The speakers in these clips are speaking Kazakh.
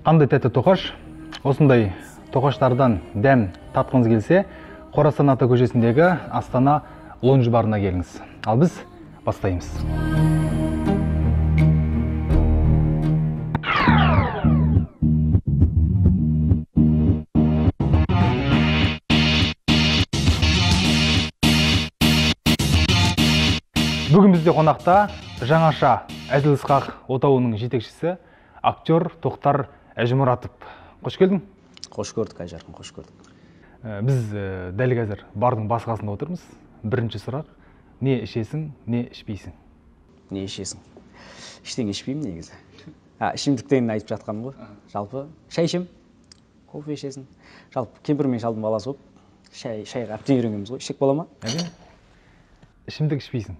Қандай тәтті тоқаш. Осындай тоқаштардан дәм татқыңыз келсе, Қорасан ата көшесіндегі Астана лонж барына келіңіз. Ал біз бастаймыз. Бүгін бізде қонақта жаңаша әзіл сықақ отауының жетекшісі актер Тоқтар Әжімұратов. Қош келдің. Қош көрдік, Айжарқын, қош көрдік. Біз дәл қазір бардың бас қасында отырмыз. Бірінші сұрақ: не ішесің, не ішпейсің? Не ішесің? Ештеңе ішпеймін негізі. Ішімдіктен айтып жатқаным ғой. Жалпы шай ішемін, кофе ішесің. Жалпы кемпір мен шалдың баласы болып шайға әбден үйренгенбіз ғой. Ішсек бола ма? Әрине. Ішімдік ішпейсің.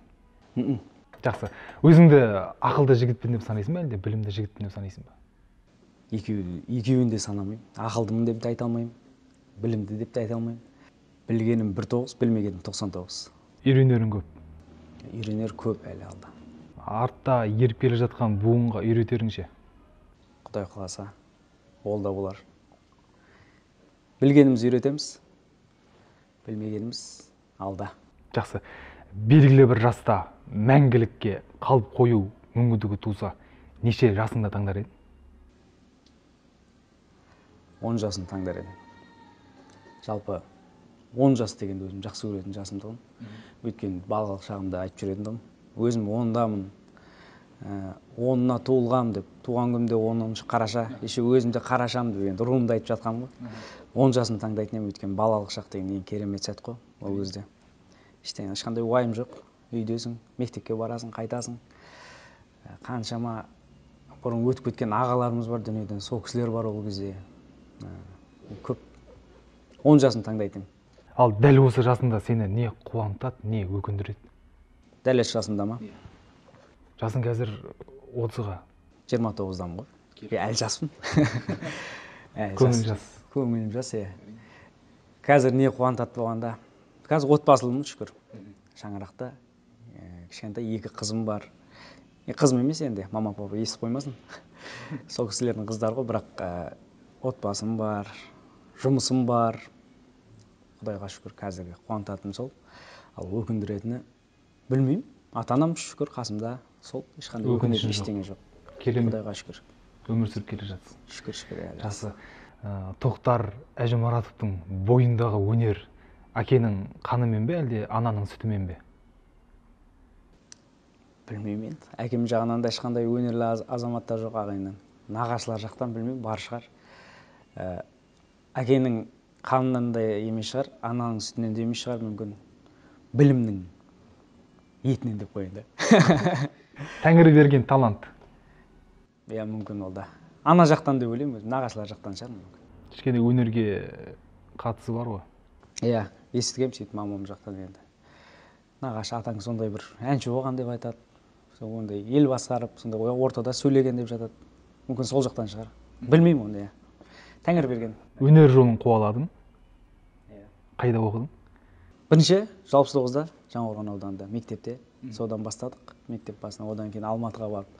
Жақсы. Өзіңді ақылды жігітпін деп санайсың ба, әлде білімді жігітпін деп санайсың ба? Екеуін де санамаймын. Ақылдымын деп те айта алмаймын, білімді деп те айта алмаймын. Білгенім 1,9, білмегенім 99. Үйренерің көп. Үйренер көп әлі алда. Артта еріп келе жатқан буынға үйретерің ше? Құдай қаласа, ол да болар. Білгеніміз үйретеміз, білмегеніміз алда. Жақсы. Белгілі бір жаста мәңгілікке қалып қою мүмкіндігі туса, неше жасыңда таңдар едің? 10 жасын таңдар едім. Жалпы 10 жас дегенде өзім жақсы көретін жасым тұғын. Өйткені балалық шағымда айтып жүретін тұғым. Өзім 10-дамын, 10-на туылғам деп, туған күнімде 10 қараша, еще өзім де қарашам деп енді руымды айтып жатқаным ғой. 10 жасын таңдайтын едім, өйткені балалық шақ деген ең керемет сәт қой ол кезде. Ештеңе, ешқандай уайым жоқ. Үйдесің, мектепке барасың, қайтасың. Қаншама бұрын өтіп кеткен ағаларымыз бар дүниеден, сол кісілер бар ол кезде. Көп 10 жасын таңдайтын. Ал дәл осы жасында сені не қуантады, не өкіндіреді? Дәл осы жасында ма? Жасың қазір 30-ға. 29-дамын ғой. Әлі жаспын. Көңілім жас. Көңілім жас, иә. Қазір не қуантады болғанда? Қазір отбасылымын, шүкір. Шаңырақта кішкентай 2 қызым бар. Қызым емес енді, мама папа естіп қоймасын. Сол кісілердің қыздары ғой, бірақ отбасым бар, жұмысым бар. Құдайға шүкір, қазіргі қуантатыным сол. Ал өкіндіретіні білмеймін. Ата-анам шүкір қасымда, сол ешқандай өкінетін ештеңе жоқ. Керемет. Құдайға шүкір. Өмір сүріп келе жатсың. Шүкір, шүкір. Жақсы. Тоқтар Әжімұратовтың бойындағы өнер әкенің қанымен бе, әлде ананың сүтімен бе? Білмеймін енді. Әкем жағынан да ешқандай өнерлі азаматтар жоқ ағайыннан. Нағашылар жақтан білмеймін, бар шығар. Әкенің қанынан да емес шығар, ананың сүтінен де емес шығар, мүмкін білімнің етінен деп қояйын да. Тәңірі берген талант. Иә, мүмкін ол да. Ана жақтан деп ойлаймын өзім, нағашылар жақтан шығар мүмкін. Кішкене өнерге қатысы бар ғой. Иә, естігем сөйтіп мамам жақтан енді. Нағашы атаң сондай бір әнші болған деп айтады. Сондай ел басқарып, сондай ортада сөйлеген деп жатады. Мүмкін сол жақтан шығар. Білмеймін оны, иә. Тәңір берген. Өнер жолын қуаладың. Иә. Қайда оқыдың? Бірінші 69-да Жаңақорған ауданында мектепте. Содан бастадық. Мектеп басына, одан кейін Алматыға барып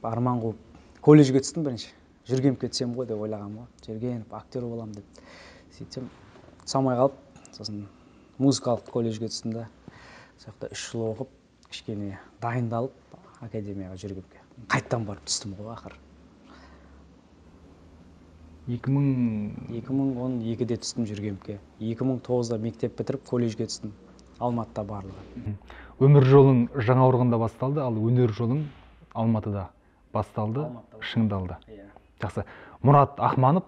арман қуып колледжге түстім бірінші. Жүргеновке түсемін ғой деп ойлағанмын ғой. Жүргенов актер боламын деп. Сөйтсем түсе алмай қалып, сосын музыкалық колледжге түстім да. Сол жақта 3 жыл оқып, кішкене дайындалып академияға Жүргеновке. Қайттан барып түстім ғой ақыры. 2012-де түстім Жүргеновке. 2009-да мектеп бітіріп колледжге түстім. Алматыда барлығы. Өмір жолың Жаңақорғанда басталды, ал өнер жолың Алматыда басталды, шыңдалды. Жақсы. Мұрат Ахманов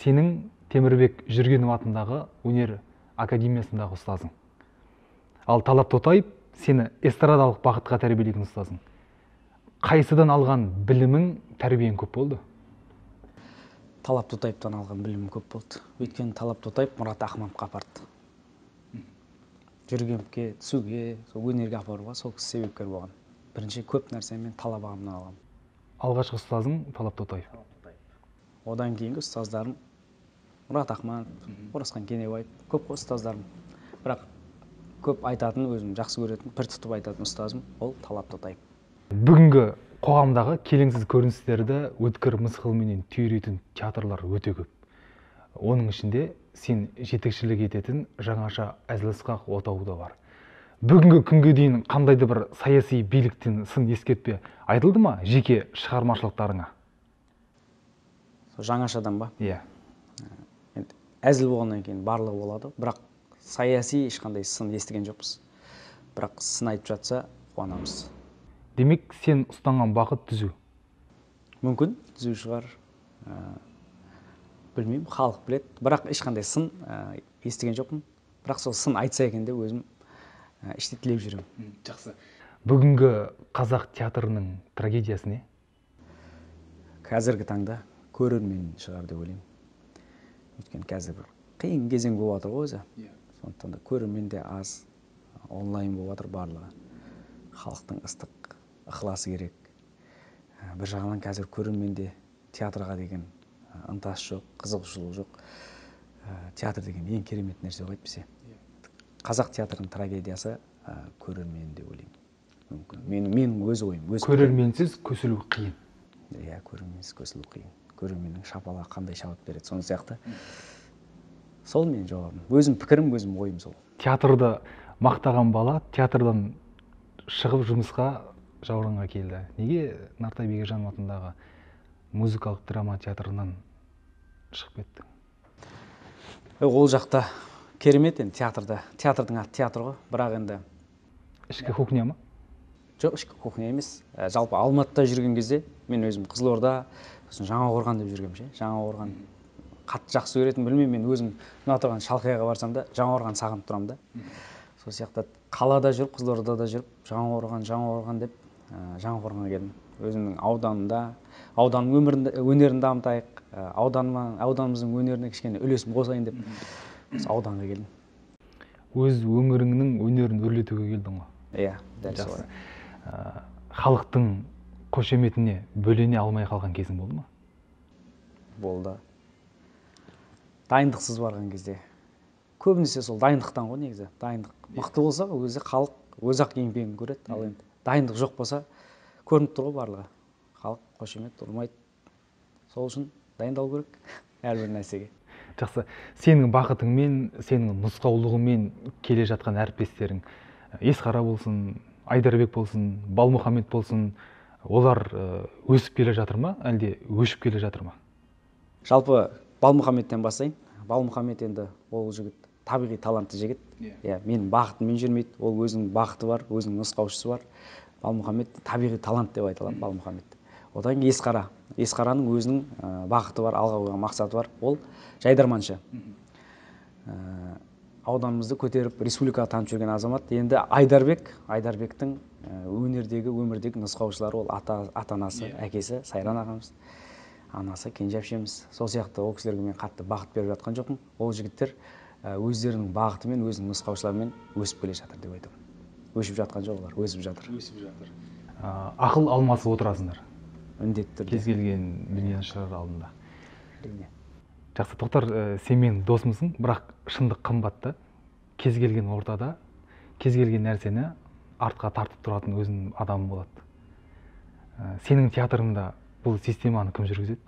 сенің Темірбек Жүргенов атындағы өнер академиясындағы ұстазың. Ал Талап Тотаев сені эстрадалық бағытқа тәрбиелеген ұстазың. Қайсыдан алған білімің, тәрбиең көп болды? Талап Тотаевтан алған білімім көп болды. Өйткені Талап Тотаев Мұрат Ахмановқа апарды. Жүргеновке түсуге, сол өнерге апаруға сол кісі себепкер болған. Бірінші көп нәрсені мен Талап ағамнан алғанмын. Алғашқы ұстазың Талап Тотаев. Одан кейінгі ұстаздарым Мұрат Ахманов, Оразхан Кенебаев, көп қой ұстаздарым. Бірақ Көп айтатын, өзім жақсы көретін, пір тұтып айтатын ұстазым ол Талап Тотаев. Бүгінгі қоғамдағы келеңсіз көріністерді өткір мысқылменен түйрейтін театрлар өте көп. Оның ішінде сен жетекшілік ететін жаңаша әзіл-сықақ отауы да бар. Бүгінгі күнге дейін қандай да бір саяси биліктен сын ескертпе айтылды ма жеке шығармашылықтарыңа? Жаңашадан ба? Иә. Енді әзіл болғаннан кейін барлығы болады, бірақ саяси ешқандай сын естіген жоқпыз. Бірақ сын айтып жатса қуанамыз. Демек, сен ұстанған бағыт түзу? Мүмкін, түзу шығар. Білмеймін, халық біледі. Бірақ ешқандай сын естіген жоқпын. Бірақ сол сын айтса екен деп өзім іште тілеп жүремін. Жақсы. Бүгінгі қазақ театрының трагедиясы не? Қазіргі таңда көрермен шығар деп ойлаймын. Өйткені қазір бір қиын кезең болып жатыр ғой өзі. Сондықтан да көрермен де аз, онлайн болып жатыр барлығы. Халықтың ыстық ықыласы керек. Бір жағынан қазір көрермен де театрға деген ынтасы жоқ, қызығушылығы жоқ. Театр деген ең керемет нәрсе ғой әйтпесе. Қазақ театрының трагедиясы көрермен деп ойлаймын. Мүмкін. Менің өз ойым. Көрерменсіз көсілу қиын. Иә, көрерменсіз көсілу қиын. Көрерменнің шапалағы қандай шабыт береді, соны сияқты. Сол менің жауабым. Өзім пікірім, өзім ойым сол. Театрды мақтаған бала театрдан шығып жұмысқа Жауырынға келді. Неге Нартай Бегежанов атындағы музыкалық драма театрынан шығып кеттің? Ол жақта керемет енді театрда. Театрдың аты театр ғой, бірақ енді ішкі кухня ма? Жоқ, ішкі кухня емес. Жалпы Алматыда жүрген кезде мен өзім Қызылорда, сосын Жаңақорған деп жүргенмін ше. Жаңақорған қатты жақсы көретін, білмеймін, мен өзім мына тұрған Шалқияға барсам да Жаңақорған сағынып тұрамын да. Сол сияқты қалада жүріп, Қызылордада жүріп, Жаңақорған, Жаңақорған деп Жаңақорғанға келдім. Өзімнің ауданымда, ауданның өмірін, өнерін дамытайық, ауданымыздың өнеріне кішкене үлесім қосайын деп ауданға келдім. Өз өңіріңнің өнерін өрлетуге келдің ғой? Иә, дәл солай. Халықтың қошеметіне бөлене алмай қалған кезің болды ма? Болды. Дайындықсыз барған кезде. Көбінесе сол дайындықтан ғой негізі. Дайындық мықты болса, өзі халық өз-ақ еңбегін көреді. Ал енді дайындық жоқ болса, көрініп тұр ғой барлығы. Халық қошемет ұрмайды. Сол үшін дайындалу керек әрбір нәрсеге. Жақсы. Сенің бақытыңмен, сенің нұсқаулығыңмен келе жатқан әріптестерің Есқара болсын, Айдарбек болсын, Балмұхаммед болсын, олар өсіп келе жатыр ма, әлде өшіп келе жатыр ма? Жалпы Балмұхаммедтен бастайын. Балмұхаммед енді ол жігіт табиғи талантты жігіт. Иә, менің бағытыммен жүрмейді, ол өзінің бағыты бар, өзінің нұсқаушысы бар. Балмұхаммед табиғи талант деп айта аламын Балмұхаммед. Одан кейін Есқара. Есқараның өзінің бағыты бар, алға қойған мақсаты бар. Ол жайдарманшы. Ауданымызды көтеріп, республикаға танып жүрген азамат. Енді Айдарбек, Айдарбектің өнердегі, өмірдегі нұсқаушылары ол ата-анасы, әкесі Сайран ағамыз, анасы Кенже әпшеміз. Сол сияқты ол кісілерге мен қатты бағыт беріп жатқан жоқпын. Ол жігіттер өздерінің бағытымен, өзінің нұсқаушыларымен өсіп келе жатыр деп айтамын. Өшіп жатқан жоқ олар, өсіп жатыр. Өсіп жатыр. Ақыл алмасып отырасыңдар. Міндетті түрде. Кез келген дүниені шығарар алдында. Әрине. Жақсы, Тоқтар, сен менің досымсың, бірақ шындық қымбат та. Кез келген ортада, кез келген нәрсені артқа тартып тұратын өзінің адамы болады. Сенің театрыңда бұл системаны кім жүргізеді?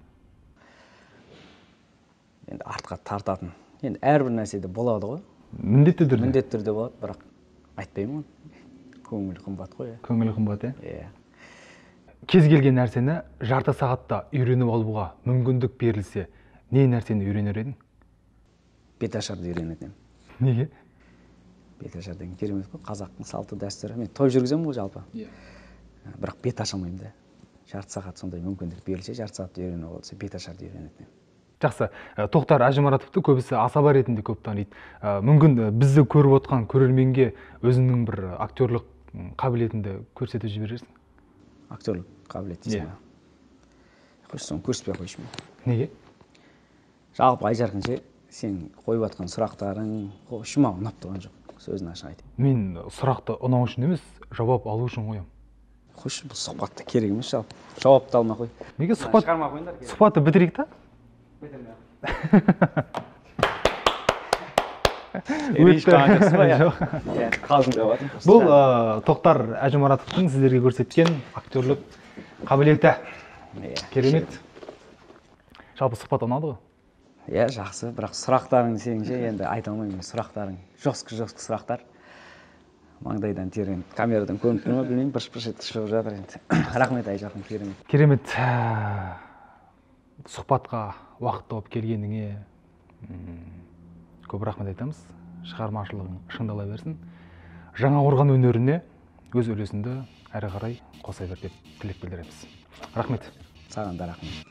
Енді артқа тартатын. Енді әрбір нәрседе болады ғой. Міндетті түрде. Міндетті түрде болады, бірақ айтпаймын оны. Көңіл қымбат қой. Көңіл қымбат, иә? Иә. Кез келген нәрсені жарты сағатта үйреніп алуға мүмкіндік берілсе, не нәрсені үйренер едің? Беташарды үйренетін едім. Неге? Беташар деген керемет қой, қазақтың салты дәстүрі. Мен той жүргіземін ғой жалпы. Иә. Бірақ бет аша алмаймын да. Жарты сағат сондай мүмкіндік берілсе, жарты сағатта үйреніп алса, беташарды үйренетін едім. Жақсы. Тоқтар Әжімұратовты көбісі асаба ретінде көп таниды. Мүмкін бізді көріп отқан көрерменге өзіңнің бір актерлік қабілетіңді көрсетіп жіберерсің? Актерлік қабілет дейсің ба? Қойшы, соны көрсетпей қойшы мен. Неге? Жалпы Айжарқын ше, сен қойып жатқан сұрақтарың қойшы, маған ұнап тұрған жоқ. Сөзін ашық айтайын. Мен сұрақты ұнау үшін емес, жауап алу үшін қоямын. Қойшы, бұл сұхбат та керек емес жалпы. Жауапты алмай қой. Неге сұхбат? Шығармай қойыңдар. Сұхбатты бітірейік та? Бітірме. Ренжіп қалған жоқсыз ба? Жоқ. Иә, қалжыңдап жатырмын. Бұл Тоқтар Әжімұратовтың сіздерге көрсеткен актерлік қабілеті. Керемет. Жалпы сұхбат ұнады ғой? Иә, жақсы, бірақ сұрақтарың сенің ше, енді айта алмаймын, сұрақтарың жёсткий сұрақтар. Маңдайдан терең, камерадан көрініп тұр ма білмеймін, бырш-бырш етіп шығып жатыр енді. Рахмет, Айжарқын, керемет. Керемет. Сұхбатқа уақыт тауып келгеніңе көп рахмет айтамыз. Шығармашылығың шыңдала берсін. Жаңақорған өнеріне өз үлесіңді әрі қарай қоса бер деп тілек білдіреміз. Рахмет. Саған да рахмет.